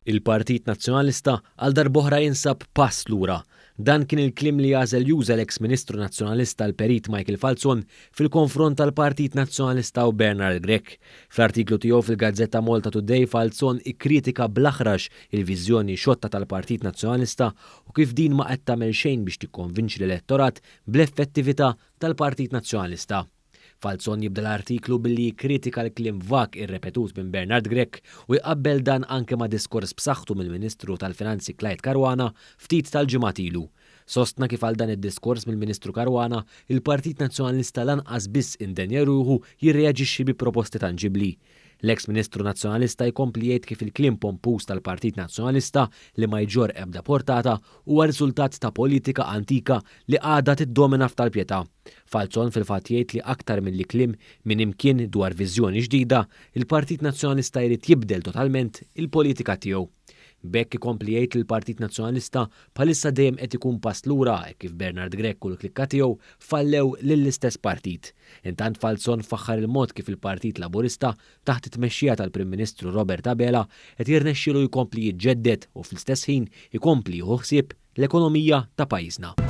Il-Partit Nazzjonalista għal darb'oħra jinsab pass lura. Dan kien il-kliem li għażel juża l-eks Ministru Nazzjonalista l-Perit Michael Falzon fil-konfront tal-Partit Nazzjonalista u Bernard Grech. Fl-artiklu tiegħu fil-gazzetta Malta Today, Falzon ikkritika bl-aħrax il-viżjoni xotta tal-Partit Nazzjonalista u kif din ma qed tagħmel xejn biex tikkonvinċi l-elettorat bl-effettività tal-Partit Nazzjonalista. Falzon jibda l-artiklu billi jikkritika l-kliem vag irrepetut minn Bernard Grech u jqabbel dan anke ma' diskors b'saħħtu mill-Ministru tal-Finanzi Clyde Caruana ftit tal-ġimgħat ilu. Sostna kif għal dan id-diskors mill-Ministru Caruana, il-Partit Nazzjonalista lanqas biss indenja ruħu jirreaġixxi bi proposti tanġibbli. L-eks Ministru Nazzjonalista jkompli jgħid kif il-kliem pompuż tal-Partit Nazzjonalista li ma jġorr ebda portata huwa riżultat ta' politika antika li għadha tiddomina f'tal-Pietà. Falzon fil-fatt jgħid li aktar milli kliem minn imkien dwar viżjoni ġdida, il-Partit Nazzjonalista jrid jibdel totalment il-politika tiegħu. B'hekk ikompli jgħid li l-Partit Nazzjonalista bħalissa dejjem qed ikun pass lura hekk kif Bernard Grech u l-klikka tiegħu fallew lill-istess partit. Intant Falzon faħħar il-mod kif il-Partit Laburista taħt it-tmexxija tal-Prim Ministru Robert Abela qed jirnexxielu jkompli jiġġedded u fl-istess ħin ikompli jieħu ħsieb l-ekonomija ta' pajjiżna.